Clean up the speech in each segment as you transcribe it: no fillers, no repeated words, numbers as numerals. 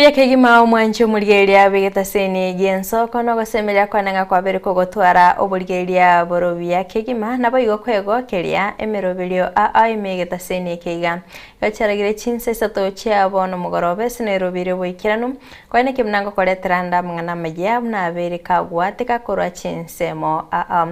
Buya kegima omwanchi omorigereria bw'egetaseni gi'ensoko na ogosemeria kwane ng'a kwabere kogotwara oborigereria bore obuya kegima, naboigo kwegokeria emeroberio aa ime egetaseni eke iga. Gacharagire chinsa isato chia bono mogoroba ase neroberio oboikeranu, Kwaye naki buna ngokoretera ande amang'ana amayia buna abeire kagwateka korwa chinsemo aa.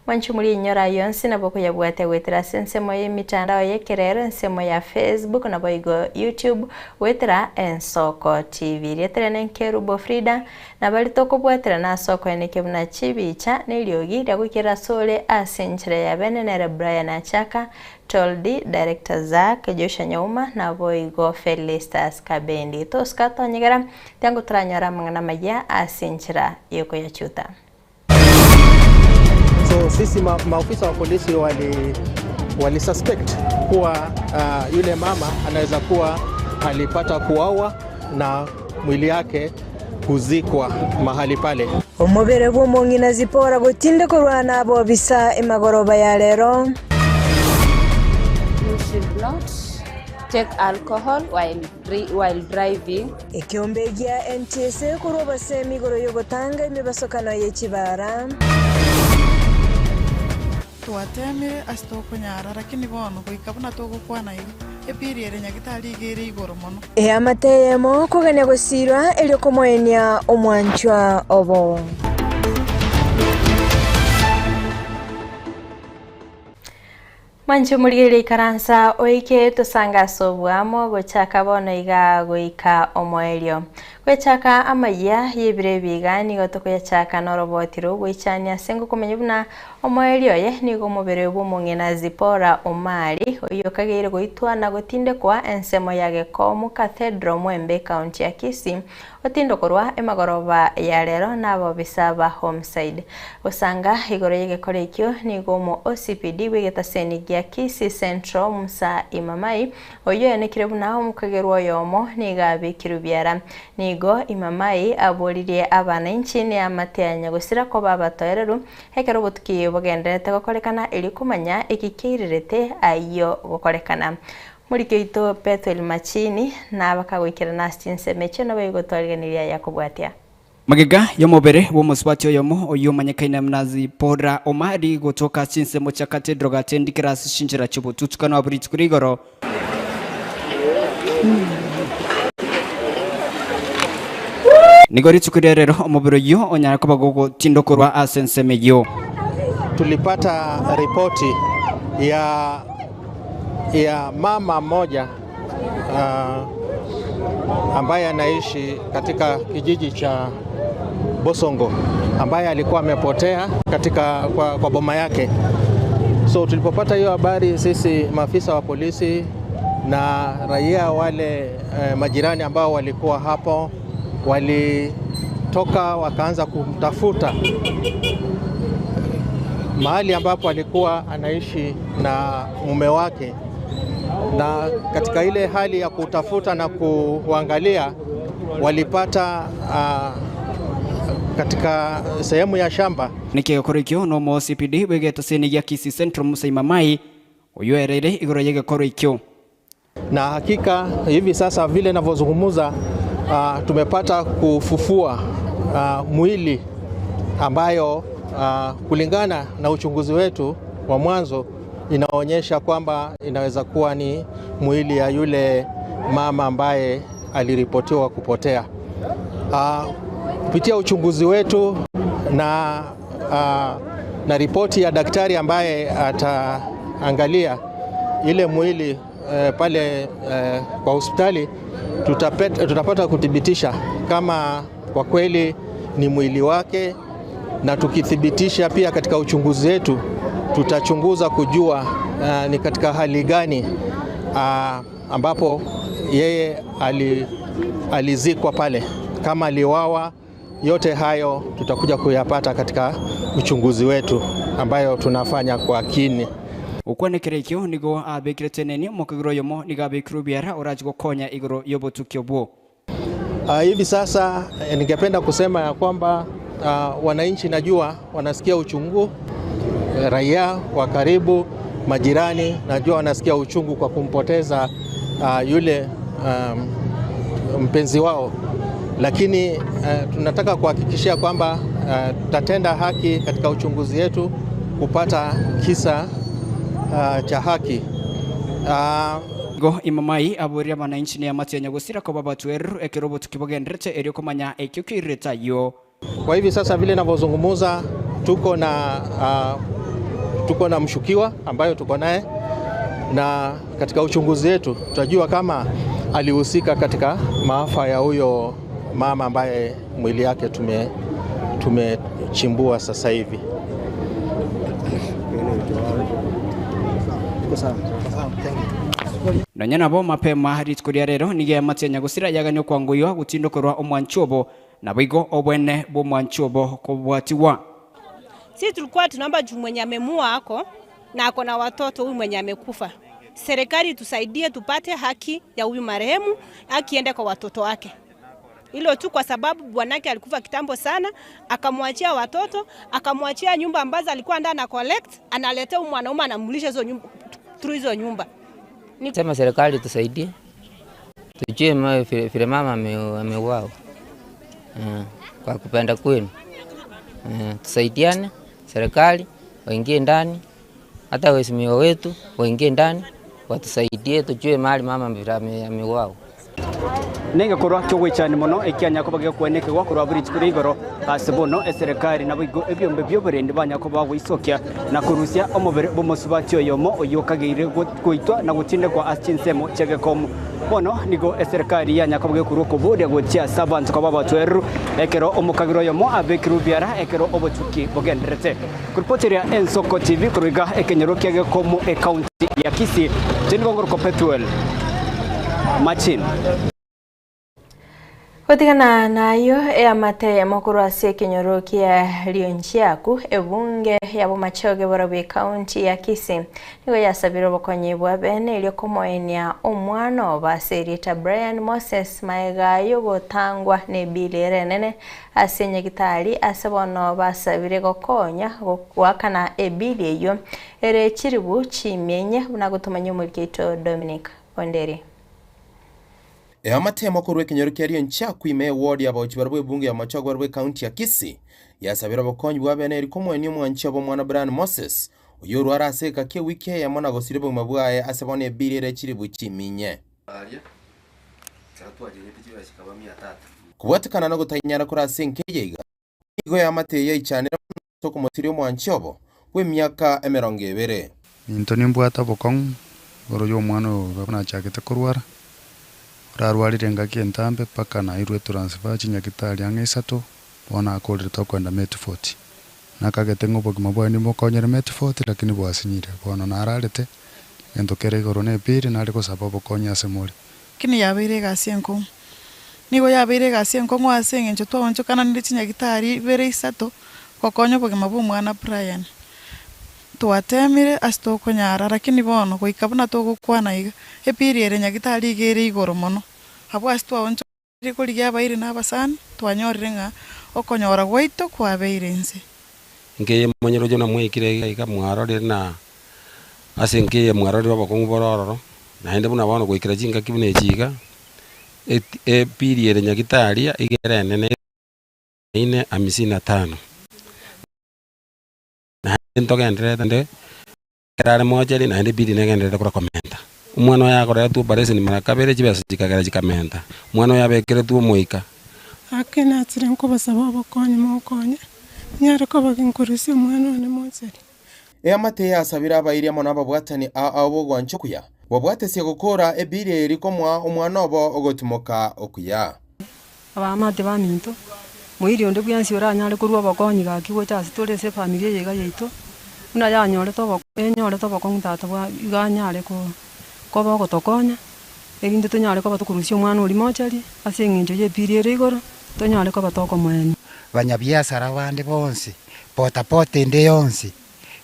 Mwanche omorie inyore ayio onsi nabo okoyabwatia goetera ase ensemo y'emitandao y'ekerero, ensemo ya Facebook naboigo YouTube goetera Ensoko TV. Rieta riane Nkerubo Frida, nabari tokobwaterana ase okoenekia buna chibicha na eriogi riagoikerera asore ase enchera ya bene nere Brian Achaka, Toldi, Director Zack, Joshua Nyauma, naboigo Felistus Kabendi. Tosika tonyegera, tiango toranyore amang'ana amaya ase enchera y'okoyachuta. So sisi ma, maofisa wa polisi wali, wali suspect kuwa yule mama anaweza kuwa alipata kuawa na mwili yake kuzikwa mahali pale. Omobere bw'omong'ina Zipora gotinde korwa nabobisa emagoroba ya rero. You should not take alcohol while while driving. Ekeombe gia NTSA korwa obosemi igoro y'ogotanga emebasokano ye chibara. Twateemire ase tokonyara, lakini bono goika buna togokwana iga, ebiiri ere Nyagitari iga ere igoro mono. Eamate eyemo kogania gosiirwa erio komoenia omwanchwa obo. Mwanche omorigereria ikaransa oike tosange ase oboamo gochaka bono iga goika omoerio. Gochaka amayia y'ebiro ebi iga nigo tokoyachaka noroboti rogoichania ase ngokomanya buna Omoerio oye nigo omobere bw'omong'ina Zipora Omari, oyio okageire goitwa na gotindekwa ensemo ya Gekomu Cathedral Mwembe County ya Kisii, otindokorwa emagoroba ya rero n'abobisa ba Homicide. Gosanga igoro y'egekora ekio nigo omo OCPD bw'egetaseni gia Kisii Central Musa Imamai Oyio oenekire buna omokagerwa oyomo nigo abekirwe biara. Nigo Imamai aboririe abanainchi neamate ya nyagosira koba abatoereru ekero obotuki bogendererete gokorekana erio komanya eki keirerete ayio gokorekana. Moriki oito Bethuel Machini nabakagoikerana ase chinsemo echio nabo egotwariganiria aya kobwatia. Magega y'omobere bw'omosubati oyomo oyio omanyekaine buna Zipporah Omari gotoka ase chinsemo chia Cathedral gatendikire ase chinchera chi'obotutukano abwo rituko ria igoro. Nigo rituko ria rero omobere oyio onyare koba gogotindokorwa ase ensemo eyio. Tulipata ripoti ya ya mama mmoja ambaye anaishi katika kijiji cha Bosongo ambaye alikuwa amepotea katika kwa, kwa boma yake. So tulipopata hiyo habari sisi maafisa wa polisi na raia wale majirani ambao walikuwa hapo walitoka wakaanza kumtafuta mahali ambapo alikuwa anaishi na mume wake, na katika ile hali ya kutafuta na kuangalia walipata katika sehemu ya shamba. Niki egekoro ekio nomo OCPD bw'egetaseni gia Kisii Central Musa Imamai oyio oereire igoro y'egekoro ekio. Na hakika hivi sasa vile ninavyozungumza, tumepata kufufua mwili ambayo kulingana na uchunguzi wetu wa mwanzo inaonyesha kwamba inaweza kuwa ni mwili ya yule mama ambaye aliripotiwa kupotea. Kupitia uchunguzi wetu na ripoti ya daktari ambaye ataangalia ile mwili pale kwa hospitali tutapata kuthibitisha kama kwa kweli ni mwili wake, na tukithibitisha pia katika uchunguzi wetu tutachunguza kujua ni katika hali gani ambapo yeye alizikwa pale, kama aliuawa. Yote hayo tutakuja kuyapata katika uchunguzi wetu ambayo tunafanya kwa kini. Gokwanekera ekio nigo abekire teneni omokegiro oyomo nigo abekirwe biara orache gokonya igoro y'obotuki obwo. Hivi sasa ningependa kusema ya kwamba wananchi najua wanasikia uchungu, raia wa karibu, majirani najua wanasikia uchungu kwa kumpoteza yule mpenzi wao. Lakini tunataka kuhakikishia kwamba tutatenda haki katika uchunguzi yetu kupata kisa cha haki. Igo Imamai aboria abananchi na eamate ya nyagosira koba abatuereru ekero obotuki bogenderete erio komanya ekio keirete ayio. Kwa hivi sasa vile ninavyozungumza tuko na tuko na mshukiwa ambayo tuko naye na katika uchunguzi wetu tutajua kama alihusika katika maafa ya huyo mama ambaye mwili yake tumechimbua sasa hivi. Nonya nabo mapema rituko ria rero nigo eamate ya nyagosira yagania okwangoywa gotindokorwa omwanchi obo Naboigo obwene bw'omwanchi obo kobwatigwa. Sisi tulikuwa tunaomba juu mwenye amemua ako na ako na watoto, huyu mwenye amekufa, serikali tusaidie tupate haki ya huyu marehemu, haki iende kwa watoto wake. Hilo tu, kwa sababu bwanake alikufa kitambo sana, akamwachia watoto, akamwachia nyumba ambazo alikuwa ndani na collect, analetea huyu mwanaume anamlisha hizo nyumba, through hizo nyumba. Ni Sema serikali tusaidie, tujue vile mama ameuawa. Kwa kupenda kwenu. Tusaidiane, serikali waingie ndani, hata waheshimiwa wetu waingie ndani, watusaidie tujue mahali mama ameuawa. Negekorwa ki'ogwechani mono ekianya koba gekwenekegwa korwa buri rituko ria igoro ase bono eserekari naboigo ebiombe bi'oborendi banya koba goisokia na korusia omobere bw'omosubati oyomo oyio okageire goitwa na gotindekwa ase chinsemo chi'egekomo. Bono nigo eserekari yanya koba gekorwa okoboria gochia ase abanto koba abatwereru ekero omokabira oyomo abekirwe ebiara ekero obotuki bogendererete. Koripoteria Ensoko TV korwa iga ekenyoro ki'egekomo ecounty ya Kisii, inche nigo ngorokwa Pethuel Machin. Gotigana nayio eamate eyemo korwa ase ekenyoro kia Rionchiaku, ebunge ya Bomachoge borobwo ecounty ya Kisii nigo yasabire obokonyi bwa bene erio komoenia omwana obo ase erieta Brian Moses maega yogotangwa nebili ere enene ase nyagitari ase bono basabire gokonya goakana ebili eyio ere chiribu chimienye buna gotomanya omoriki oito Dominic Onderi. Eamate emo korwa ekenyoro kia Rionchaku ime eward y'abaochi barabwo ebunge y'amachogo barabwo ecounty ya Kisii yasabire obokonyi bwa bene eri komoenia omwanchi obo omwana Brian Moses oyio orware ase egeka ki'ewiki eyemo na gosiria obogima bwaye ase bono ebili ere chiribu chiminye. Kobwatekana nogotainyara kore ase enka eye iga, nigo eamate eye yaichanire mono ase okomotiria omwanchi obo bw'emiaka emerongo ebere. Minto nimbwate obokong'u igoro y'omwana oyo iga buna achagete korwara, orarwarire engaki entambe mpaka nairwe etransfer chinyagitari ang'e isato, bono akorire tokoenda Medford. Nakagete ng'a obogima bwaye nimbokonyere Medford lakini bwasinyire, bono nararete, egento kere igoro na epiri nare gosaba obokonyi ase more. Lakini yabeire egasi enkong'u. Nigo yabeire egasi enkong'u ase eng'encho twaonchokananire chinyagitari ibere isato gokonya obogima bw'omwana Brian. Twatemire ase tokonyara lakini bono goika buna togokwana iga, epiri ere nyagitari iga ere igoro mono. Abwo ase twaonchokanire korigia abairi na abasani, twanyorire ng'a okonyora gwaito kwabeire inse. Nkeye monyeroche na mwaikire iga iga mwarorire na ase nkeye mwarorire obokong'u bore ororo, naende buna bono goikera chingaki buna echi iga, epiri ere nyagitari iga ere enene ine hamsini na tano. Naende ntogendererete nde, ekero are mocheri naende ebidi negendererete korwa komenta. Omwana oye akoretwe operation mara kabere chibesa chikagera chikamenta, omwana oye abekeretwe omoika. Gaki nachire nkobasaba obokonyi mokonye, nyare koba ginkorusia omwana one mocheri. Eamate yasabire abairi amo nababwatani ao ao b'ogwancha okuya, babwatesie gokora ebiri eri komoa omwana obo ogotimoka okuya. Abaamate baminto, moiri onde bwensi oranyare korua obokonyi gaki gocha ase tore ase efamiri eye iga yaito, buna yanyorete obo enyorete obokong'u tata bwa iga anyare ko koba ogotokonya, erinde tonyare koba tokorusia omwana oria mochari, ase eng'encho y'epiri ere igoro, tonyare koba tokomoenia. Banyabiasara bande bonsi, potapota ende yonsi,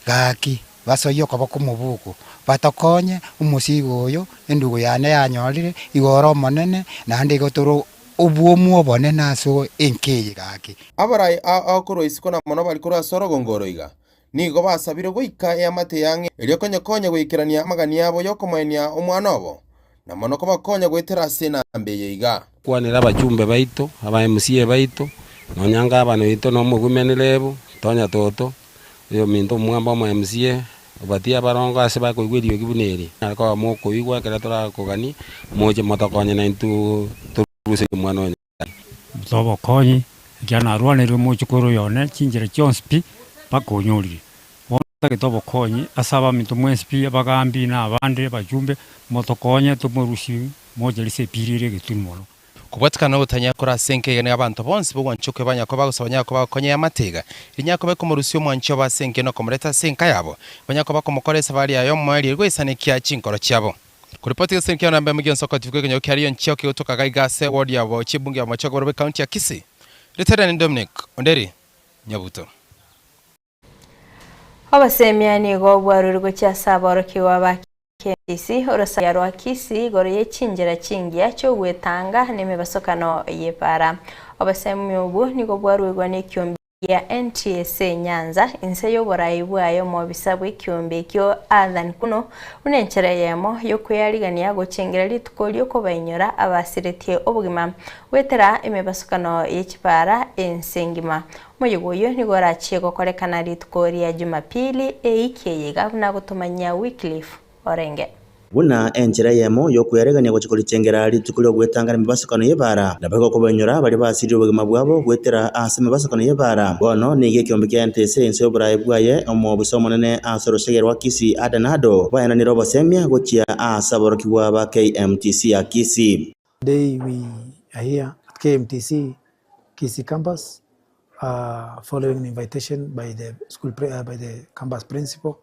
gaki basoyie okoboko omobuko, batokonye omosigo oyo endugu yane yanyorire, igo ore omonene, naende igo tore obwomu obonene ase enka eye gaki. Abarai ao ao korwa isiko na mono bari korwa ase orogongo oro iga, nigo basabire goika eamate y'ang'e erio konyekonya goikerania amagani abo y'okomoenia omwana obo. na mono kobakonya goetera ase enamba eye iga. Kwanera abachumbe baito, aba MCA baito, nonya ngabana oito na omogwimeni Rebu, Tonya Toto, oyominto omwamba omo MCA, obatie abarongo ase bakoigwa eriogi buna eri. Nare koba mokoigwa ekero torakoganie, moche motokonye naintwe torusie omwana o Nyasae. Tobokonyi, ekiagera narwaneirwe mochokoro oyo one chinchera chionsi pi, mpaka onyorire. Bono ntagete obokonyi ase abaminto mwensi pi, abagambi na abande, abachumbe, motokonye tomorusie mocherese epiiri ere egetunu mono. Kobwatekana nogotanya kore ase enka iga nigo abanto bonsi b'ogwancha okwe banya koba gose banyare koba gokonya eamate iga, rinyare koba ekomorusia omwanchi obo ase enka na komoreta ase enka yabo, banyare koba komokora esabari yaye omoerio erio goisanekia chinkoro chiabo. Koripoti gose enka namba emo gionsi okotifu kw'ekenyoro kia Rion Chioki gotoka gaiga ase ward ya Bochi ebunge ya Bomachoge barobwo ekaunti ya Kisii. Ritere ni Dominic Onderi Nyabuto. Obosemia nigo bwarure gochia ase aborokigwa ba KMTC, orosagia rwa Kisii igoro ye chinchera chingiya chi'ogwetanga nemebasokano y'epaara. Obosemia obwo nigo bwaruegwa nekiombe gia NTSA Nyanza inse y'oborai bwaye omobisa bw'ekiombe ekio Athan Kuno buna enchera eyemo y'okwearigania gochengera rituko ri'okobainyora abasiretie obogima goetera emebasokano ye chipaara ense engima. Omoyega oyio nigo orachie gokorekana rituko ria Jumapili eiki eye iga buna gotomanyia Wycliffe orenge. Buna enchera eyemo y'okwearegania gochia korichengera rituko ri'ogwetanga nemebasokano y'ebaara, naboigo okobainyora baria basiririe obogima bwabo goetera ase emebasokano y'ebaara. Bono nigo ekeombe kia NTSA inse y'oboraai bwaye omobisa omonene ase orosege rwa Kisii Adan Ado baenanire obosemia gochia ase aborokigwa ba KMTC ya Kisii. Today we are here at KMTC Kisii campus following an invitation by the school by the campus principal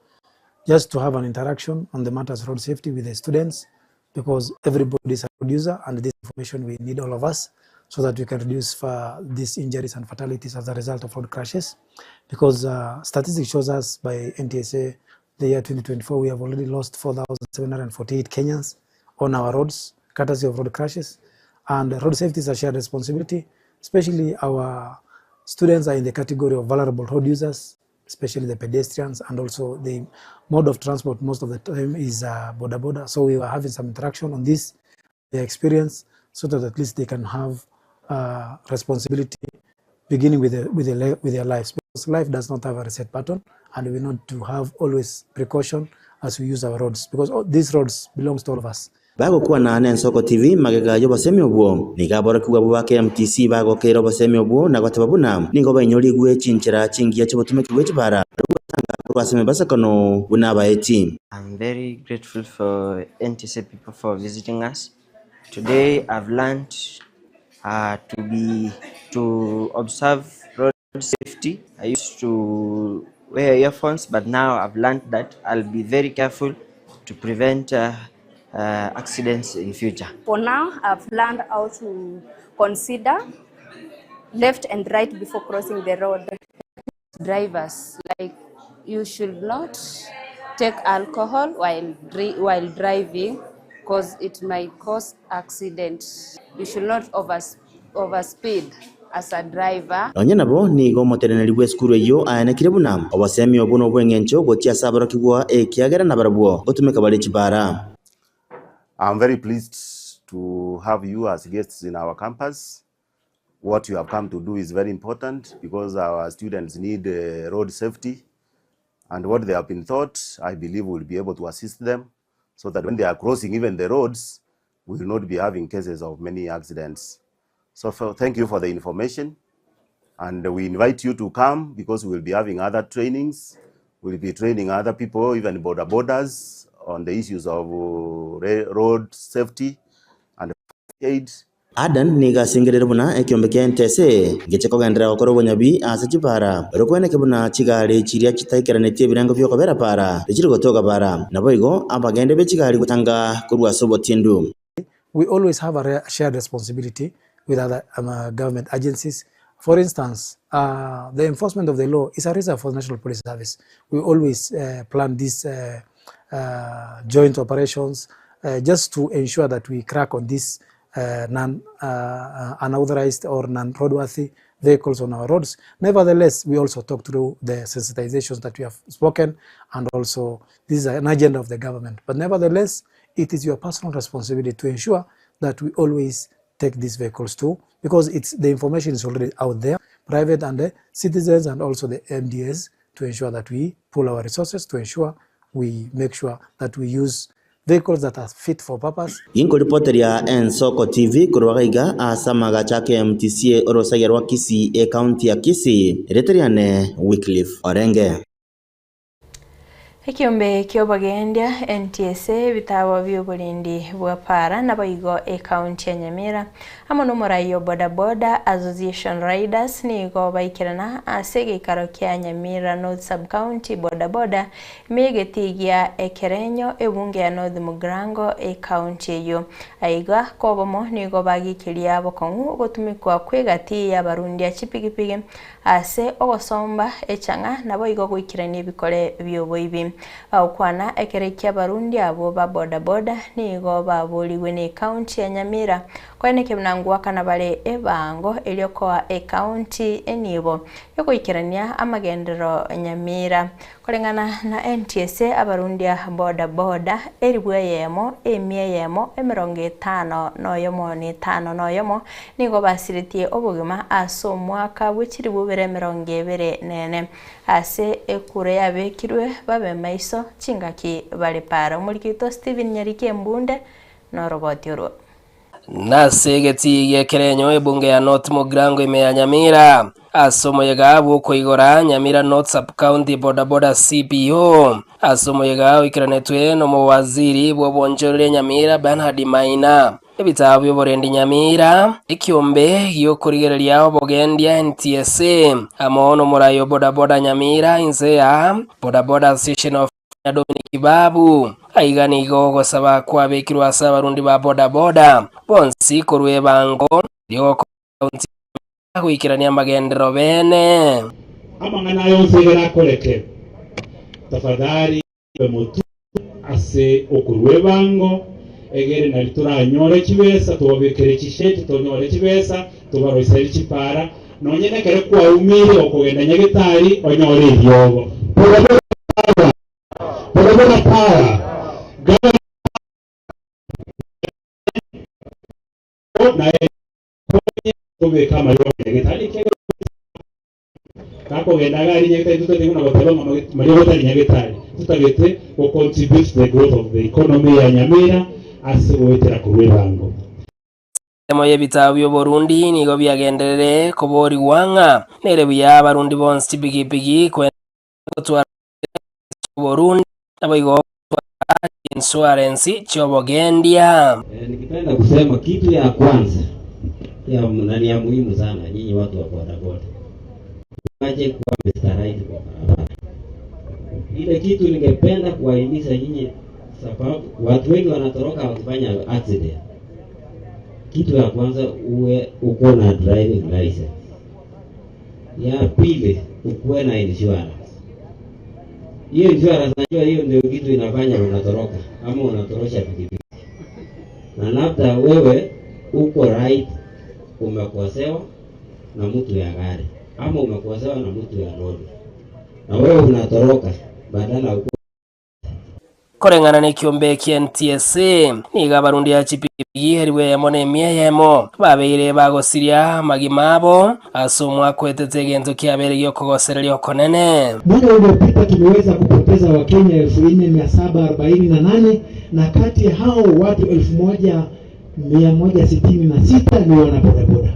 just to have an interaction on the matters road safety with the students because everybody is a producer and this information we need all of us so that we can reduce uh, these injuries and fatalities as a result of road crashes because uh, statistics shows us by NTSA the year 2024 we have already lost 4,748 Kenyans on our roads courtesy of road crashes and road safety is a shared responsibility especially our students are in the category of vulnerable road users especially the pedestrians and also the mode of transport most of the time is uh, boda boda. So we were having some interaction on this, their experience, so that at least they can have uh, responsibility beginning with, the, with, the, with their lives. Because life does not have a reset button and we need to have always precaution as we use our roads because all these roads belongs to all of us. Bagokwana n'Ensoko TV magega y'obosemi obwo, nigo aborokigwa abwo ba KMTC bagokeire obosemi obwo na goteba buna nigo bainyorigwe chinchera chingiya chi'obotumeki bwe chibara na gwetanga korwa ase emebasakano buna abaeti. I'm very grateful for NTSA people for visiting us. Today I've learned uh, to be to observe road safety. I used to wear earphones, but now I've learned that I'll be very careful to prevent uh, uh, accidents in future. For now, I've learned how to consider left and right before crossing the road. Drivers, like you should not take alcohol while while driving because it might cause accident. You should not over overspeed as a driver. Nonya nabo, nigo omoteneneri bw'esukuru eyio aenekire buna obosemi obwo nobw'engencho gochia ase aborokigwa ekiagera nabarabwo ngotumeka bare chibara. I'm very pleased to have you as guests in our campus. What you have come to do is very important because our students need uh, road safety and what they have been taught, I believe will be able to assist them so that when they are crossing even the roads, we will not be having cases of many accidents. So for, thank you for the information. And we invite you to come because we will be having other trainings. We'll be training other people, even border borders, on the issues of uh, road safety and aid. Adan nigo asengerire buna ekiombe kia NTSA ngeche kogenderera gokora obonyabi ase chibara ero kweneke buna chigari chiria chitaikeranetie ebirengo biokobera bara tichiri gotoka bara naboigo abagende be chigari gotanga korwa ase obotindu. We always have a shared responsibility with other um, uh, government agencies. For instance, uh, the enforcement of the law is a reserve for the National Police Service. We always uh, plan these uh, uh, joint operations uh, just to ensure that we crack on these uh, non uh, unauthorized or non-roadworthy vehicles on our roads. Nevertheless, we also talk through the sensitizations that we have spoken, and also this is an agenda of the government. But nevertheless, It is your personal responsibility to ensure that we always take these vehicles to because it's the information is already out there, private and the citizens and also the MDAs to ensure that we pool our resources to ensure we make sure that we use vehicles that are fit for purpose. Ginkoripoteria Ensoko TV korwa gaiga ase amagacho a KMTC orosagia rwa Kisii ecounty ya Kisii, erieta riane Wycliffe Orenge. Ekiombe ki'obogendia, NTSA, ebitabo bi'oborendi bwa para naboigo ecounty ya Nyamira amo nomorai o Boda Boda Association Riders nigo baikerana ase egeikaro kia Nyamira North Sub-County Boda Boda ime y'egetii gia Ekerenyo ebunge ya North Mugirango ecounty eyio. Aiga kobomo nigo bagikiria bokong'u ogotumikwa kw'egati y'abarundia chipigipigi Ase ogosomba echang'a naboigo goikerania ebikore bi'oboibi. Bagokwana ekero eki'abarundi abwo ba boda boda nigo baborigwe n'ecounty ya Nyamira koeneke buna ngoakana bare ebango erio koa ecounty enibo yogoikerania amagenderero Nyamira. Koreng'ana na NTSA abarundia boda boda eribu eyemo, emia eyemo, emerongo etano noyomo na etano noyomo nigo basiretie obogima ase omwaka bwe chilifu ibere emerongo ebere nene. Ase ekura yabekirwe babe maiso chingaki bare para. Omoriki oito Stephen Nyariki Embunde noroboti orwo. Nase egetii gi'ekerenyo ebunge ya North Mugirango ime ya Nyamira, ase omoyega bw'okoigora Nyamira North Sub-County Bodaboda CBO, ase omoyega oikeranetwe nomowaziri bw'obonchoreria Nyamira Bernhard Maina, ebitabu bi'oborendi Nyamira, ekiombe gi'okorigereria obogendia NTSA, amo nomorai o Bodaboda Nyamira inse ya Bodaboda Association of na Dominic Babu. Aiga nigo ogosaba kwabekirwe ase abarundi ba bodaboda bonsi korwa ebango ri'ogokora ekaunti ya goikerania amagenderero bene. Amang'ana aya onsi ekero akoreke, tafadhali obe motwe ase okorua ebango, egere nari toranyore chibesa tobabekere chisheti tonyore chibesa tobaroiserie chipara, Nonye nekero kwaumeire okogenda nyagetari onyore eriogo. Bodaboda power! Bodaboda power! Gavana naye konye kobeka amariogo nyagetari ekiagera gakogenda iga aria nyagetari totagete buna goteba ng'a mariogo tari nyagetari totagete go contribute to the growth of the economy ya Nyamira ase goetera korwa ebango. Ensemo y'ebitabu bi'oborundi nigo biagenderere koborigwa ng'a nere buya abarundi bonsi chipigipigi gotwara chi'oborundi naboigo gotwara chiinsuarensi chi'obogendia. Nikipenda kusema kitu ya kwanza ya na ni ya muhimu sana, nyinyi watu wa bodaboda, tuache kuwa Mr. Right kwa barabara. Ile kitu ningependa kuwahimiza nyinyi, sababu watu wengi wanatoroka wakifanya accident. Kitu ya kwanza uwe uko na driving license. Ya pili ukuwe na insurance. Hiyo insurance najua hiyo ndio kitu inafanya unatoroka ama unatorosha pikipiki. Na labda wewe uko right, umekosewa na mtu ya gari ama umekosewa na mtu ya lori, na wewe unatoroka badala uko Koreng'ana nekiombe kia NTSA, nigo abarundi a chipigipigi elifu eyemo na emia eyemo babeire bagosiria amagima abo ase omwaka oetete egento kiabeire gi'okogosereria okonene. Mwaka uliopita tumeweza kupoteza Wakenya 4748 na kati ya hao watu 1166 ni wanabodaboda,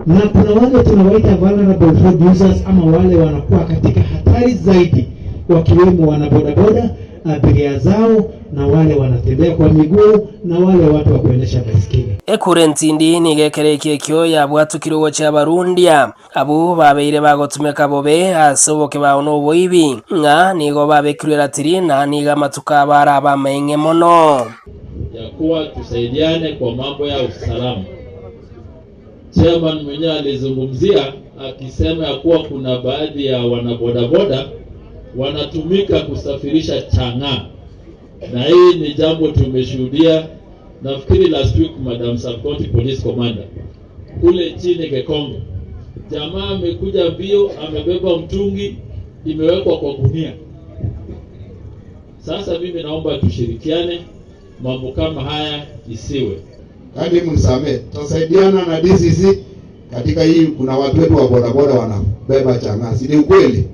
na kuna wale tunawaita vulnerable road users ama wale wanakuwa katika hatari zaidi, wakiwemo wanabodaboda, abiria zao na wale wanatembea kwa miguu na wale watu wa kuendesha baiskeli. Ekura entindi nigo ekero ekio ekio yabwatukire gochia abarundia abwo babeire bagotumeka bobe ase obokebao na oboibi, ng'a nigo babekirwe eratiri na nigo amatuko abo arabe amaeng'e mono. Ya kuwa tusaidiane kwa mambo ya usalama. Chairman mwenyewe alizungumzia akisema ya kuwa kuna baadhi ya wanabodaboda wanatumika kusafirisha chang'aa, na hii ni jambo tumeshuhudia. Nafikiri last week Madam Sub County Police Commander kule chini Kekongo, jamaa amekuja mbio, amebeba mtungi imewekwa kwa gunia. Sasa mimi naomba tushirikiane, mambo kama haya isiwe. Kandi mnisamee, tutasaidiana na DCC katika hii. Kuna watu wetu wa bodaboda wanabeba chang'aa, si ni ukweli?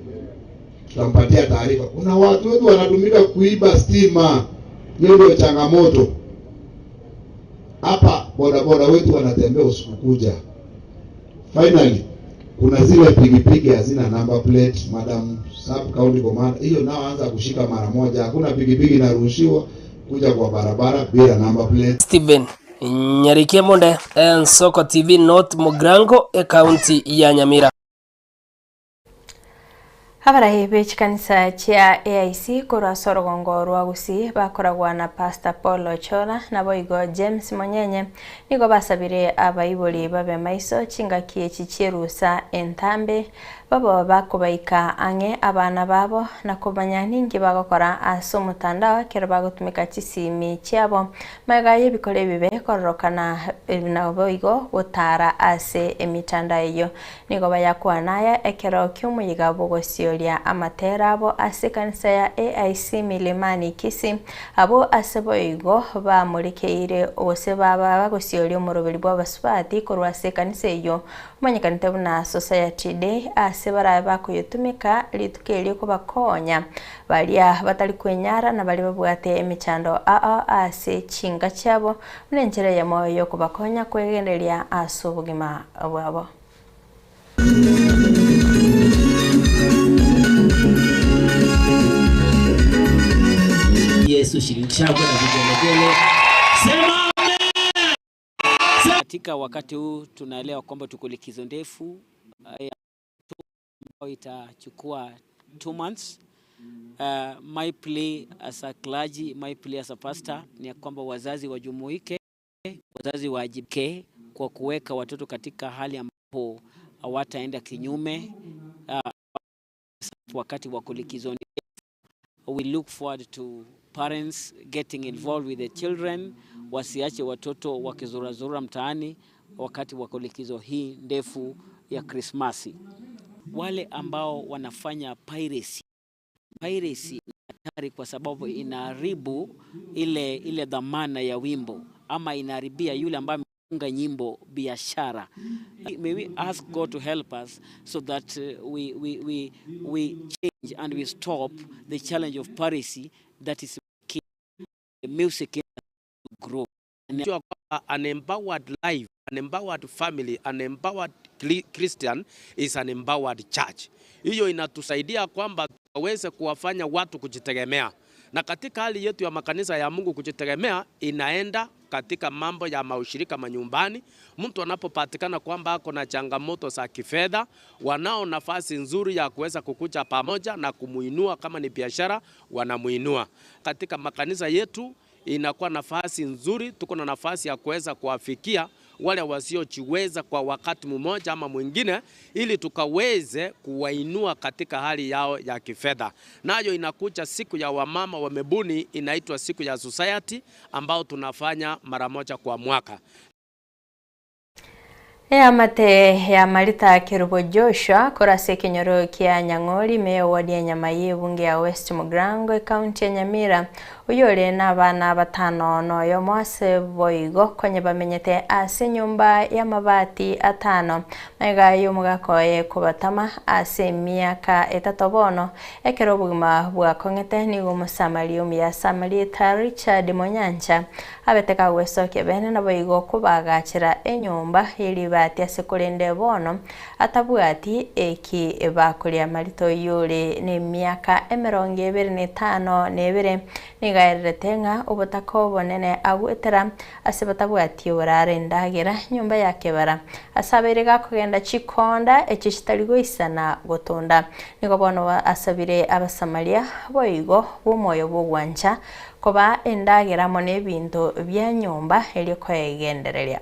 Tutampatia taarifa. Kuna watu wetu wanatumika kuiba stima, hiyo ndio changamoto hapa. Bodaboda wetu wanatembea usiku kucha. Finally, kuna zile pikipiki hazina number plate, madam sub county commander, hiyo nao anza kushika mara moja. Hakuna pikipiki inaruhusiwa kuja kwa barabara bila number plate. Stephen Nyarikie Monde, Ensoko TV, North Mugirango, ekaunti ya Nyamira. Abarai be chikanisa chia AIC korwa ase orogongo rwa Gusii bakoragwa na Pastor Paul Ochola naboigo James Monyenye nigo basabire abaibori babe maiso chingaki echi chierusa entambe babo bakobaika ang'e abana babo na komanya ninki bagokora ase omotandao ekero bagotumeka chisimi chiabo magega y'ebikora ebibe kororokana naboigo gotara ase emitandao eyio. Nigo bayakwana aya ekero ki'omoyega bw'ogosioria amatera abo ase ekanisa ya AIC Milimani Kisii, abwo ase boigo bamorekeire gose baba bagosioria omoroberi bw'abasubati korwa ase ekanisa eyio omanyekanete buna Society Day ase barabe bakoyotumeka rituko erio kobakonya baria batari kwenyara na baria babwate emechando ao ase chinka chiabo buna enchera eyemo yokobakonya kwegendereria ase obogima bwabo. Yesu shangwe na vigelegele. Sema amen. Katika wakati huu tunaelewa kwamba tuko likizo ndefu ambayo itachukua 2 months. My plea as a clergy, my plea as a pastor ni ya kwamba wazazi wajumuike, wazazi waajibike kwa kuweka watoto katika hali ambapo hawataenda kinyume wakati wa likizo. We look forward to parents getting involved with the children, wasiache watoto wakizurazura mtaani wakati wa likizo hii ndefu ya Krismasi. Wale ambao wanafanya piracy, piracy ni hatari kwa sababu inaharibu ile, ile dhamana ya wimbo ama inaharibia yule ambaye ametunga nyimbo biashara. May we ask God to help us so that we change and we stop the challenge of piracy that is making the music industry grow. Najua kwamba an empowered life, an empowered family, an empowered Christian is an empowered church. Hiyo inatusaidia kwamba tuweze kuwafanya watu kujitegemea, na katika hali yetu ya makanisa ya Mungu kujitegemea inaenda katika mambo ya maushirika manyumbani. Mtu anapopatikana kwamba ako na changamoto za kifedha, wanao nafasi nzuri ya kuweza kukuja pamoja na kumuinua, kama ni biashara wanamuinua. Katika makanisa yetu inakuwa nafasi nzuri, tuko na nafasi ya kuweza kuwafikia wale wasiojiweza kwa wakati mmoja ama mwingine, ili tukaweze kuwainua katika hali yao ya kifedha. Nayo inakuja siku ya wamama wamebuni, inaitwa siku ya society, ambao tunafanya mara moja kwa mwaka. Eamate ya Marita Kerubo Joshua korase ekenyoro kia Nyang'ori ime ward ya Nyamai ebunge ya West Mugirango ekaunti ya Nyamira oyio ore na abana batano na oyomo ase boigo konye bamenyete ase enyomba y'amabati atano magega y'omogaka oye kobatama ase emiaka etato bono ekero obogima bwakong'ete nigo omosamari omuya Samarieta Richard Monyancha abete kagwesokia bene naboigo kobagachera enyomba y'eribati ase korende bono atabwati eki bakoria marito oyore na emiaka emerongo ebere na etano na ebere nigaererete ng'a obotaka obonene agwetera ase batabwati oboraro endagera nyomba ya kebara ase abeire gakogenda chikonda echio chitari goisana gotonda nigo bono asabire abasamaria boigo bw'omoyo bw'ogwancha koba endagera amo na ebinto bia nyomba erio koegendereria.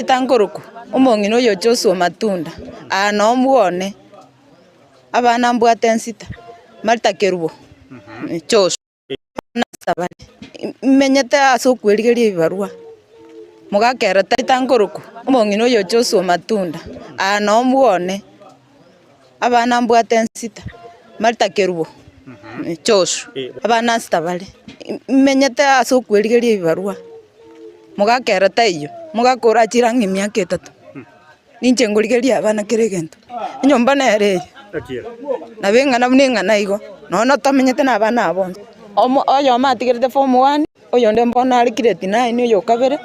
Tankoroku, omong'ina oyo Joshua Matunda, aa noo mbwone, abana mbwate ensita, Martha Kerubo, Joshua, abana ase bare, menyete ase okwerigeria ebibarua, mogakera tankoroku, omong'ina oyo Joshua Matunda, aa noo mbwone, abana mbwate ensita, Martha Kerubo, Joshua, abana ase bare, menyete ase okwerigeria ebibarua. Mogakera taiyo, mogakora achire ang'e emiaka etato. Ninche ngorigereria abana kera egento. Enyomba nere eye, nabo eng'ana buna eng'ana igo, nonya notamenyete na abana aba bonsi. Omo oyomo atigerete form one, oyonde mbono are grade nine oyo okabere,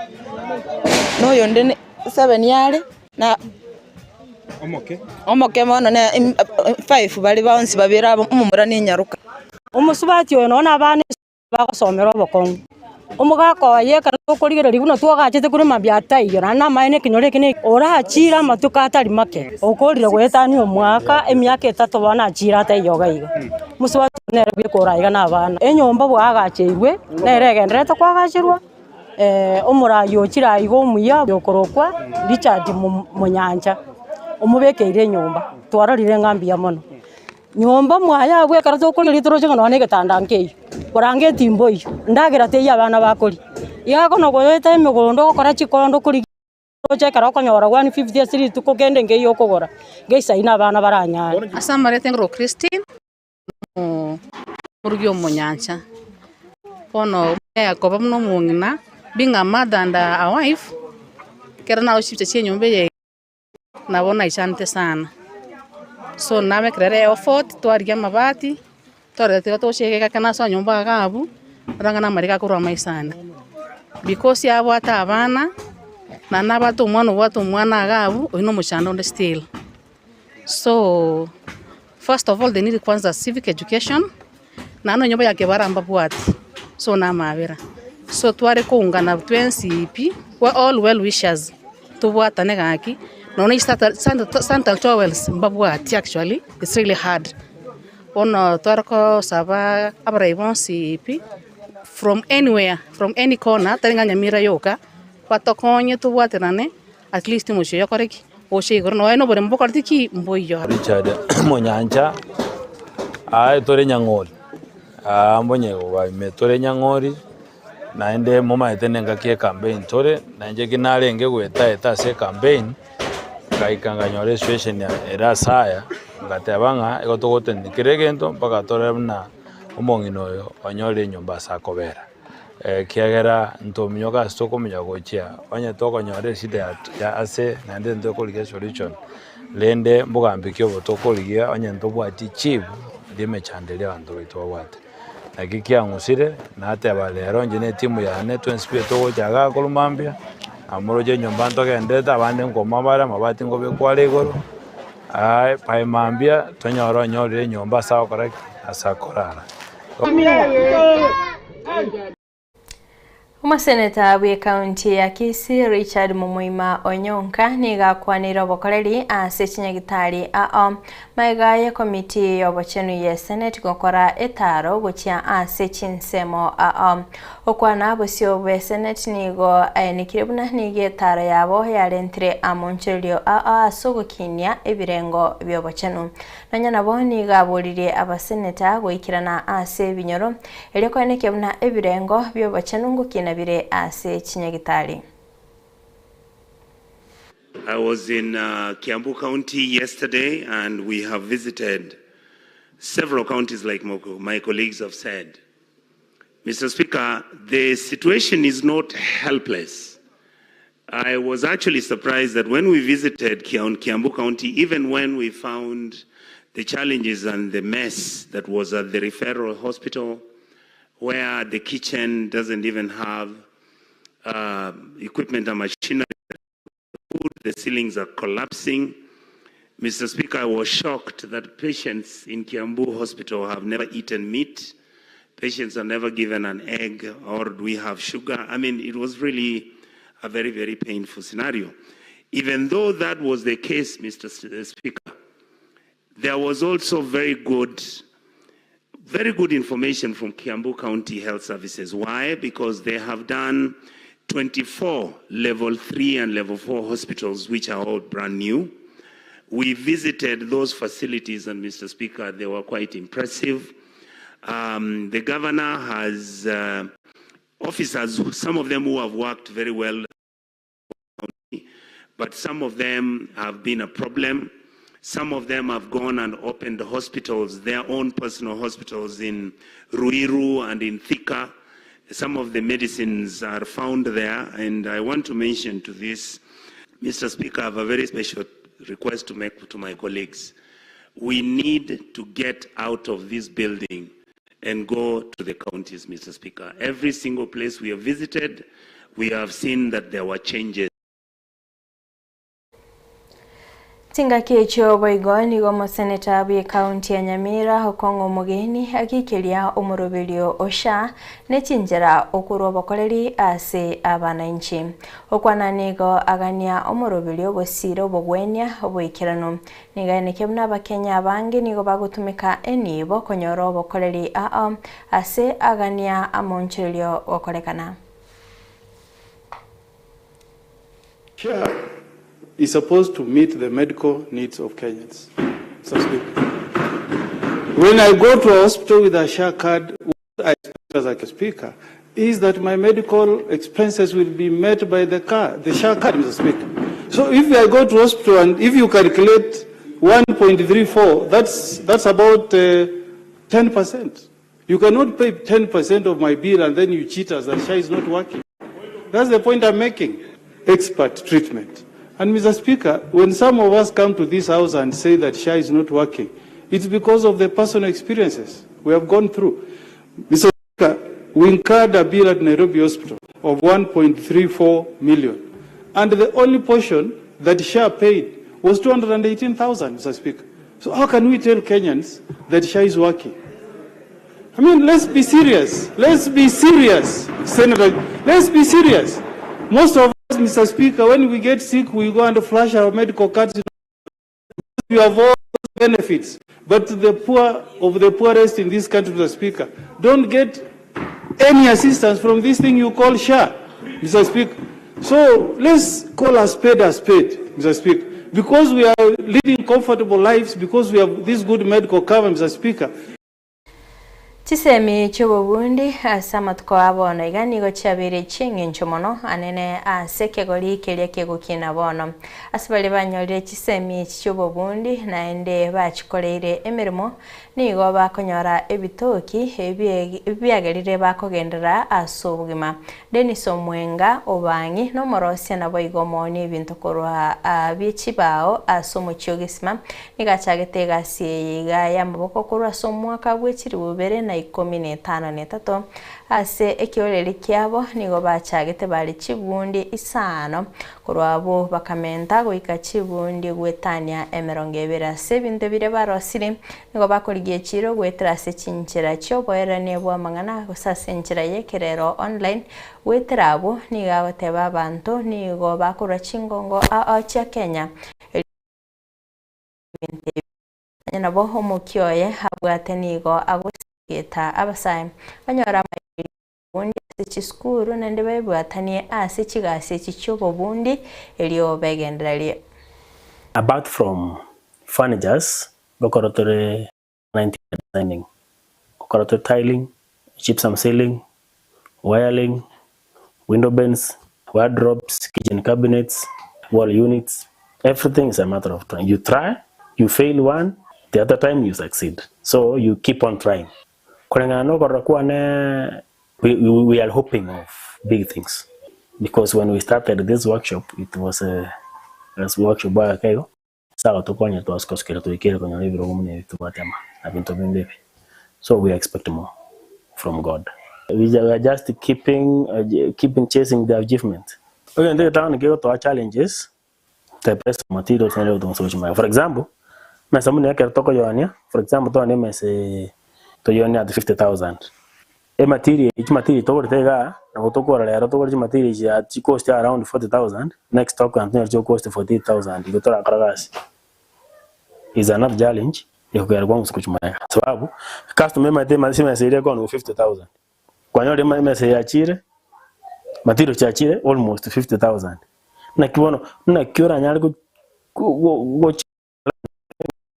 na oyonde ne seven are, na omoke bono ne five bare bonsi babere aba omomura na enyaroka. Omosubati oyo nonya na abana. Bagosomera obokong'u. Omogaka oye ekero tokorigereria buna twagachete korwa mambia taiyo, naende namaene ekenyoro eke ne orachire amatuko atari make, okorire goetania omwaka, emiaka etato bono achire ataiyo iga iga. Mosubati oyo nere bweka ore aiga na abana. Enyomba bwagacheirwe, nere egendererete koagacherwa, omoraia ochire aiga omuya okorokwa Richard Monyancha, omobekeire enyomba, twarorire ng'a mbuya mono. Nyomba mwaye abwo ekero tokoria riria toroche ng'a nonya na egetanda nkeiyo, koranga etimbo eyio, ndagera teiyo abana bakoria. Iga kono goeta emegondo ogokora chikondo okorigia oroche ekero okonyora 150 ase rituko kende nkeiyo okogora, ngesaine abana baranyare. Ase amareta engoro Christine, omorugi omonyancha, bono koba buna omong'ina, being a mother and a wife, ekero naroche chibicha chia enyomba eye. Nabo naichanete sana, so nabekera ere effort twarigia amabati, twarora tiga toche egeka nase nyomba iga abwo, rora ng'a namariga akorwa amaiso ane. Because abwate abana, naende nabwate omwana obwate omwana iga abwo, oywo na omochando onde still. So, first of all they need kwanza civic education, naende nyomba ya kebara mbabwati, so na amabera. So tware koungana twensi pi, we all well wishers, tobwatane gaki, nonya na sanitary towels mbabwati actually, it's really hard. Bono tware kosaba abarai bonsi pi, from anywhere, from any corner, tari ng'a Nyamira yoka, batokonye tobwaterane. At least omochie oyo okore ki? Oche igoro nonya na oboremo bokoreti ki? Mboiyo. Richard Monyancha, Aye tore Nyang'ori, aa mbonye gobaime tore Nyang'ori, naende momanyete na engaki ya ecampaign tore, na inche eki narenge goeta eta ase ecampaign, ngaika nkanyora esituation ere ase aya, ngateba ng'a igo togotenenia kera egento mpaka torore buna omong'ina oyo onyorire enyomba ase akobera. Ekiagera ntominyoka ase tokominyoka gochia, onye tokonyora eshida ya ase naende ntokorigia esolution, rende mbogambi ki obo tokorigia onye ntobwati chief ria emechando eria abanto baito babwate. Naki kiang'usire, nateba rero inche na etimu yane twensi pi togocha igaa korwa mambia, namoroche enyomba ntogenderete abande nkoma bare amabati nkobekwa are igoro, by mambia tonyore onyorire enyomba ase agokora ki? Ase akorara. Omoseneta bw'ekaunti ya Kisii Richard Mumuima Onyonka nigo akwanire obokoreri ase chinyagitari ao magega y'ekomiti y'obochenu ye Senate gokora etaro gochia ase chinsemo ao. Okwana bosio bwe Senate nigo aenekire buna nigo etaro yabo yarentire amonchorerio ao ase ogokinia ebirengo bi'obochenu. Nonya nabo nigo aboririe abaseneta goikerana ase ebinyoro, erio koenekia buna ebirengo bi'obochenu ngokina bire ase chinyagitari. I was in Kiambu County yesterday and we have visited several counties like my colleagues have said. Mr. Speaker, the situation is not helpless. I was actually surprised that when we visited Kiambu County, even when we found the challenges and the mess that was at the referral hospital, where the kitchen doesn't even have equipment and machinery, food, the ceilings are collapsing. Mr. Speaker, I was shocked that patients in Kiambu Hospital have never eaten meat. Patients are never given an egg or do we have sugar? I mean, it was really a very, very painful scenario. Even though that was the case, Mr. Speaker, there was also very good, very good information from Kiambu County Health Services. Why? Because they have done 24 level 3 and level 4 hospitals, which are all brand new. We visited those facilities, and Mr. Speaker, they were quite impressive. Um, the governor has uh, officers, some of them who have worked very well, but some of them have been a problem. Some of them have gone and opened hospitals, their own personal hospitals in Ruiru and in Thika. Some of the medicines are found there, and I want to mention to this, Mr. Speaker, I have a very special request to make to my colleagues. We need to get out of this building and go to the counties, Mr. Speaker. Every single place we have visited, we have seen that there were changes. Chingaki echio boigo nigo omoseneta bw'ecounty ya Nyamira okong'a omogeni agikeria omoroberio o SHA ne chinchera okorwa obokoreri ase abananchi. Okwana nigo agania omoroberio ogosira obogwenia oboikeranu. Nigo aenekia buna abakenya abange nigo bagotumeka enibo konyora obokoreri ao ase agania amoonchorerio gokorekana. SHA is supposed to meet the medical needs of Kenyans. Mr. Speaker. When I go to a hospital with a SHA card, what I expect as a speaker is that my medical expenses will be met by the car, the SHA card, Mr. Speaker. So if I go to hospital and if you calculate 1.34, that's, that's about uh, 10%. You cannot pay 10% of my bill and then you cheat us that SHA is not working. That's the point I'm making. Expert treatment. And Mr. Speaker, when some of us come to this house and say that SHA is not working, it's because of the personal experiences we have gone through. Mr. Speaker, we incurred a bill at Nairobi Hospital of 1.34 million. And the only portion that SHA paid was 218,000, Mr. Speaker. So how can we tell Kenyans that SHA is working? I mean, let's be serious. Let's be serious, Senator. Let's be serious. Most of us, Mr. Speaker, when we get sick, we go and flash our medical cards. We have all benefits. But the poor of the poorest in this country, Mr. Speaker, don't get any assistance from this thing you call SHA, Mr. Speaker. So let's call a spade a spade, Mr. Speaker. Because we are leading comfortable lives, because we have this good medical cover, Mr. Speaker. Chisemi chi'obobundi ase amatuko a bono iga nigo chiabeire chi'engencho mono anene ase ekegori keria kegokina bono. Ase baria banyorire chisemi echi chi'obobundi naende bachikoreire emeremo, nigo bakonyora ebitoki ebiagerire bakogenderera ase obogima. Dennis Omwenga Obang'i nomorosia naboigo omoonia ebinto korwa bie chibao ase omochie o Gesima, nigo achagete egasi eye iga y'amaboko korwa ase omwaka bwe chilifu ibere na ikomi na etano na etato. Ase ekeoreri kiabo nigo bachagete bare chibundi isano, korwa abwo bakamenta goika chibundi goetania emerongo ebere ase ebinto biria barosirie. Nigo bakorigia echiiro goetera ase chinchera chi'oboerania bw'amang'ana gose ase enchera y'ekerero online. Goetera abwo nigo agoteba abanto nigo bakorwa chingongo ao chia Kenya erio ebinto ebi. Onye nabo omokia oye abwate nigo agosegeta abasae banyore amaegerio y'obobundi ase chisukuru naende baebwatanie ase chigasi echi chi'obobundi erio begendererie. Apart from furnitures, ngokora tore na interior designing, ngokora tore tiling, gypsum ceiling, wiring, window bends, wardrobes, kitchen cabinets, wall units, everything is a matter of trying. You try, you fail one, the other time you succeed. So you keep on trying. Koreng'ana na okorora kwane we, we, we are hoping of big things because when we started this workshop it was a, a workshop ake igo ase agotokonya twasukasukire toikere konyora ebirogo buna ebi tobwate ama na binto binde ebi so we expect more from God. We are just keeping, uh, keeping chasing the achievement. Egento egetang'ani kegotoa challenges the best materials nere gotogosa gochia magega. For example, emesa buna ekero tokoyoania, for example twane emesa eye toyoanie at 50,000. Ematerial chimaterial togorete igaa, nabo tokora rero togore chimaterial echi at chicost around 40,000, next tokogenda tonyore chigocost 48,000 igo torakora gasi. Is another challenge ekogera kwangusa gochia magega sababu, customer emanyete ase emesa eria ekooniwa 50,000, kwanyorire emesa eye yachire. Material chiachire almost 50,000. Naki bono, naki oranyare go go gochi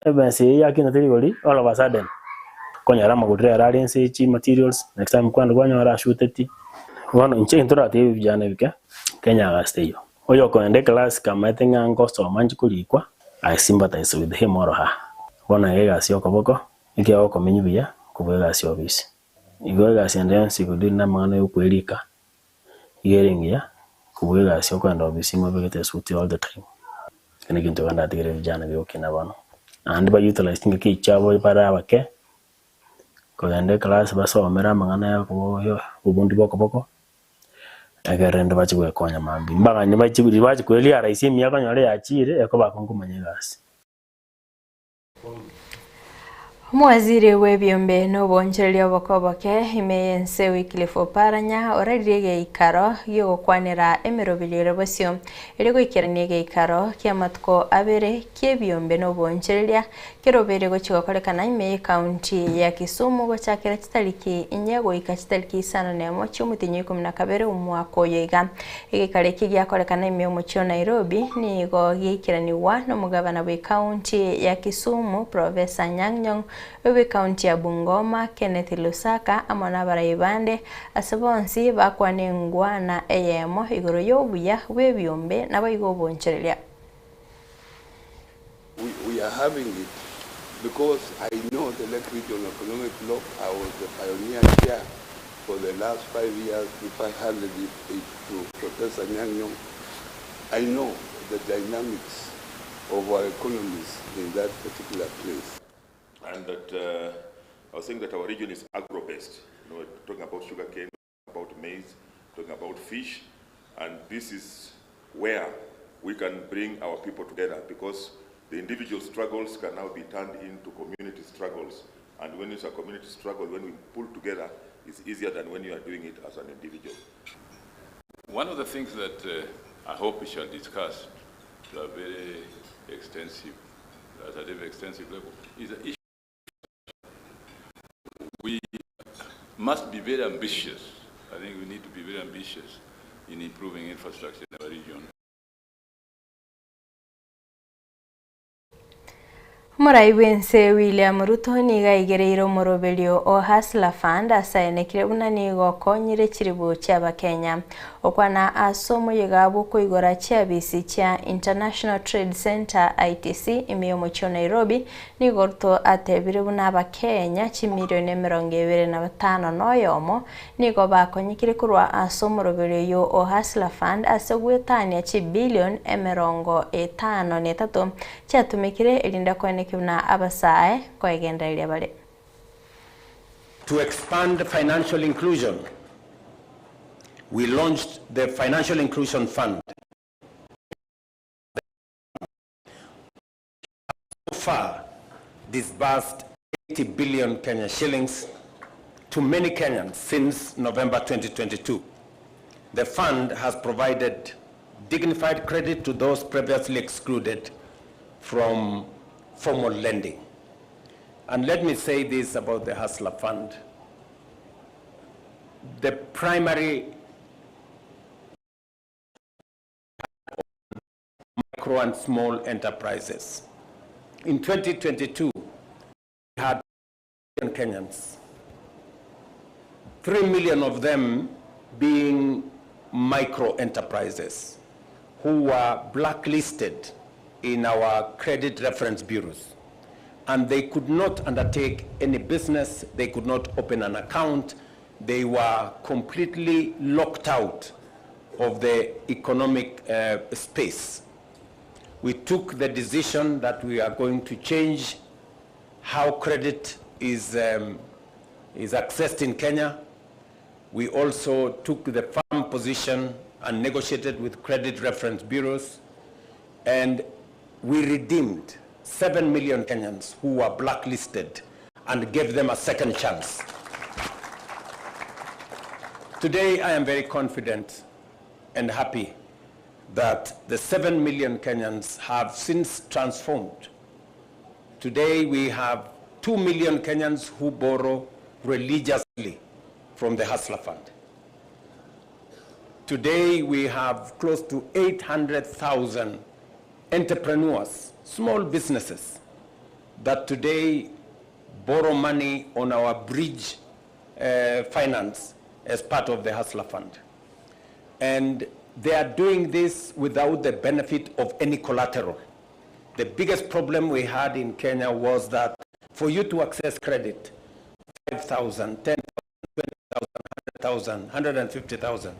ebesa eye yakinete rigori all of a sudden, okonyora amagori rero are inse ye chimaterials, next time kwani kwanyora ashuteti. Bono inche egento ndatebie vijana ebike, Kenya agasi teiyo. Oyo okoenda eclass kamaete ng'a ngosoma nchi korikwa, I sympathize with him or her. Bono iga egasi ya okoboko, ekiagera okomenya buya, kobua egasi ya obisi. Igo egasi ende yonsi ekodiri na amang'ana ya okwerika, iga ere engiya, kobua egasi okoenda obisi ng'a obegete esuti all the time. Ekio negento iga ndatigere vijana bigokina bono. Naende ba utilize chingaki echi chiabo bare abake, kogenda eclass basomere amang'ana ya okobo obobundi bwa okoboko, ekero rende bache goekonya mambia. Mbaganye bache bache koerealize emiaka onyore yachire, ekoba akong'u komanya egasi. Omowaziri bw'ebiombe na oboonchoreria oboke-oboke ime y'ense Wycliffe Oparanya oraririe egeikaro gi'ogokwanera emeroberio ere bosio erio goikerania egeikaro ki'amatuko abere ki'ebiombe na oboonchoreria kerobeire gochia gokorekana ime y'ecounty ya Kisumu gochakera chitariki inye goika chitariki isano nemo chi'omotienyi o ikomi na kabere omwaka oyo iga. Egeikaro eke giakorekana ime y'omochie o Nairobi nigo giaikeranigwa nomogabana bw'ecounty ya Kisumu Professor Anyang' Nyong'o, obw'ecounty ya Bungoma Kenneth Lusaka amo nabarai bande ase bonsi bakwana engwana eyemo igoro y'obuya bw'ebiombe naboigo obonchoreria. We, we are having it because I know the Lake Region Economic Bloc. I was the pioneer chair for the last 5 years before I handed it, it to Professor Anyang' Nyong'o. I know the dynamics of our economies in that particular place. And that I was saying that our region is agro-based. You know, talking about sugarcane, about maize, talking about fish, and this is where we can bring our people together because the individual struggles can now be turned into community struggles. And when it's a community struggle, when we pull together, it's easier than when you are doing it as an individual. One of the things that I hope we shall discuss to a very extensive, at a very extensive level, is the issue. We must be very ambitious. I think we need to be very ambitious in improving infrastructure in our region. Omorai bw'ense William Ruto nigo aigereire omoroberio o Hustler Fund ase aenekire buna nigo okonyire chiribu chi'Abakenya. Okwana ase omoyega bw'okoigora chiabisi chia International Trade Centre, ITC, ime y'omochie o Nairobi, nigo Ruto atebire buna Abakenya chimilioni 25 na oyomo nigo bakonyekire korwa ase omoroberio oyio o Hustler Fund ase goetania chibilioni 53 chiatumekire erinde koenekia buna abasae nkoegendereria bare. To expand financial inclusion, we launched the Financial Inclusion Fund. So far disbursed 80 billion Kenya shillings to many Kenyans since November 2022. The fund has provided dignified credit to those previously excluded from formal lending. And let me say this about the Hustler Fund. The primary micro and small enterprises. In 2022, we had Kenyans, 3 million of them being micro enterprises who were blacklisted in our credit reference bureaus. And they could not undertake any business, they could not open an account, they were completely locked out of the economic space. We took the decision that we are going to change how credit is accessed in Kenya. We also took the firm position and negotiated with credit reference bureaus, and we redeemed 7 million Kenyans who were blacklisted and gave them a second chance. Today, I am very confident and happy that the 7 million Kenyans have since transformed. Today, we have 2 million Kenyans who borrow religiously from the Hustler Fund. Today we have close to 800,000 entrepreneurs, small businesses that today borrow money on our bridge uh, finance as part of the Hustler Fund. And they are doing this without the benefit of any collateral. The biggest problem we had in Kenya was that for you to access credit, 5,000, 10,000, 20,000, 100,000, 150,000,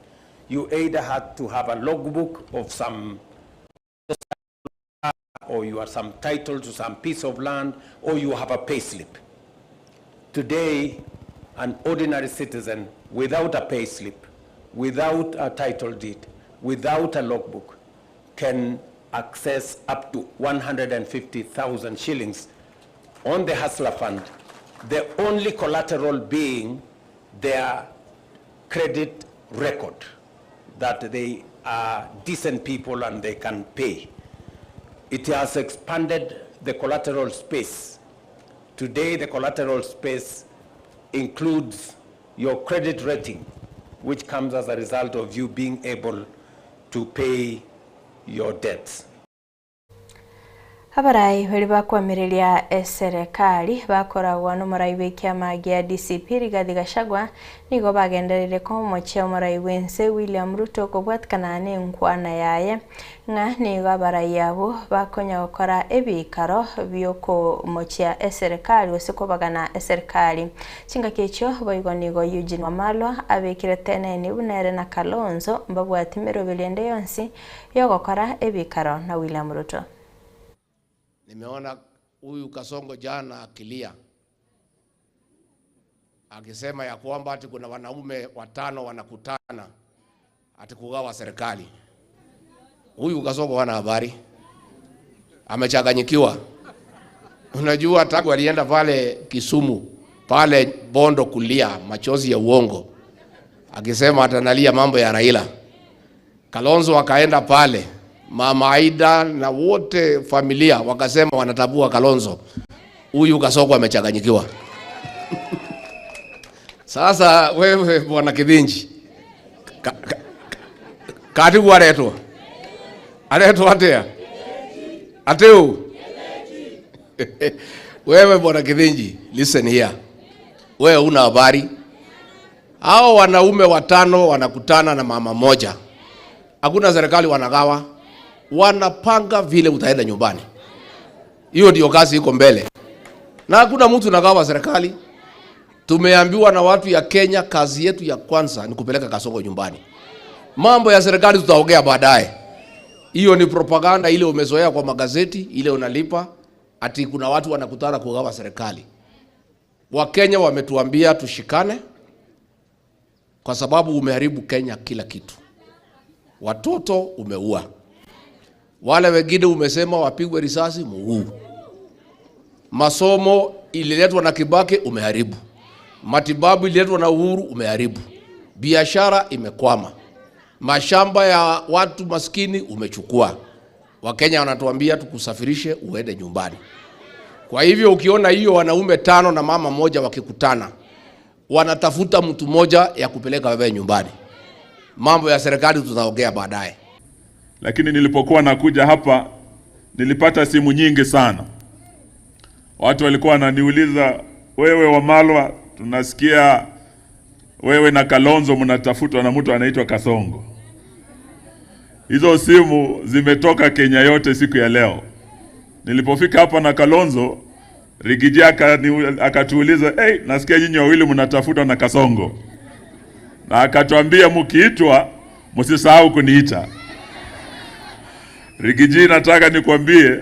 you either had to have a logbook of some or you are some title to some piece of land or you have a pay slip. Today, an ordinary citizen without a pay slip, without a title deed, without a logbook, can access up to 150,000 shillings on the Hustler Fund, the only collateral being their credit record that they are decent people and they can pay. It has expanded the collateral space. Today, the collateral space includes your credit rating, which comes as a result of you being able to pay your debts. Abarai baria bakoamereria eserekari bakoragwa nomorai bw'ekiama gia DCP Rigathi Gachagua nigo bagendereire komochia omorai bw'ense William Ruto kobwatikana nenkwana yaye ng'a nigo abarai abwo bakonya gokora ebikaro biokomochia eserekari gose kobagana eserekari. Chingaki echio boigo nigo Eugene Wamalwa abekire teneni buna ere na Kalonzo mbabwati meroberi ende yonsi yogokora ebikaro na William Ruto. Nimeona huyu Kasongo jana akilia akisema ya kwamba ati kuna wanaume watano wanakutana ati kugawa serikali. Huyu Kasongo hana habari, amechanganyikiwa. Unajua, tangu alienda pale Kisumu pale Bondo kulia machozi ya uongo akisema atanalia mambo ya Raila. Kalonzo akaenda pale, Mama Aida na wote familia wakasema wanatabua Kalonzo, huyu Kasongo amechanganyikiwa. Sasa wewe bwana Kithinji ka, ka, katigu aretwo aretwo atia atiu wewe bwana Kithinji, listen here, wewe una habari. Hao wanaume watano wanakutana na mama moja, hakuna serikali wanagawa, wanapanga vile utaenda nyumbani. Hiyo ndio kazi iko mbele, na hakuna mtu nagawa serikali. Tumeambiwa na watu ya Kenya, kazi yetu ya kwanza ni kupeleka Kasongo nyumbani. Mambo ya serikali tutaongea baadaye. Hiyo ni propaganda ile umezoea kwa magazeti, ile unalipa ati kuna watu wanakutana kugawa serikali. Wakenya wametuambia tushikane, kwa sababu umeharibu Kenya kila kitu. Watoto umeua, wale wengine umesema wapigwe risasi, muuu. Masomo ililetwa na Kibaki, umeharibu. Matibabu ililetwa na Uhuru, umeharibu. Biashara imekwama, mashamba ya watu maskini umechukua. Wakenya wanatuambia tukusafirishe uende nyumbani. Kwa hivyo ukiona hiyo wanaume tano na mama moja wakikutana, wanatafuta mtu mmoja ya kupeleka wewe nyumbani. Mambo ya serikali tutaongea baadaye. Lakini nilipokuwa nakuja hapa nilipata simu nyingi sana. Watu walikuwa wananiuliza, wewe Wamalwa, tunasikia wewe na Kalonzo mnatafutwa na mtu anaitwa Kasongo. Hizo simu zimetoka Kenya yote siku ya leo. Nilipofika hapa na Kalonzo, Rigiji akatuuliza, hey, nasikia nyinyi wawili mnatafutwa na Kasongo, na akatuambia mkiitwa msisahau kuniita. Rigiji, nataka nikwambie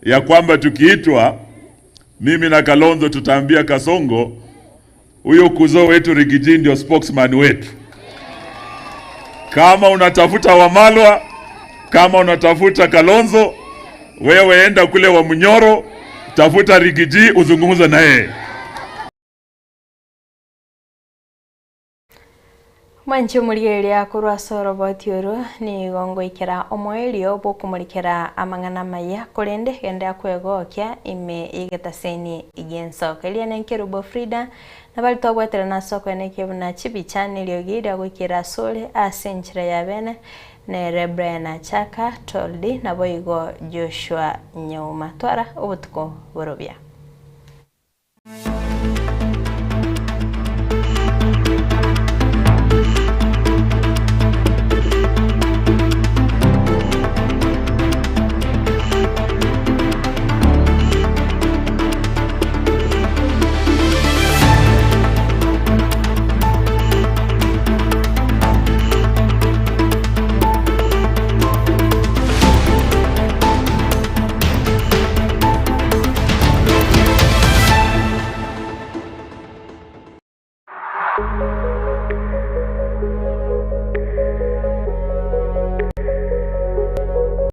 ya kwamba tukiitwa mimi na Kalonzo tutaambia Kasongo, huyo kuzo wetu Rigiji ndio spokesman wetu. Kama unatafuta Wamalwa, kama unatafuta Kalonzo, wewe enda kule wa Munyoro, tafuta Rigiji uzungumze na yeye. Mwanche omorigereria korwa ase oroboti oro, nigo ngoikera omoerio bw'okomorikera amang'ana amaya, korende genda kwegokia ime y'egetaseni gi'ensoko. Eria nenkerubo Frida, na baria twabwaterana ase okoenekia buna chibicha neriogi riagoikera asore ase enchera ya bene, nere Brian Achaka, Toldi, naboigo Joshua Nyauma. Twara obotuko borobia.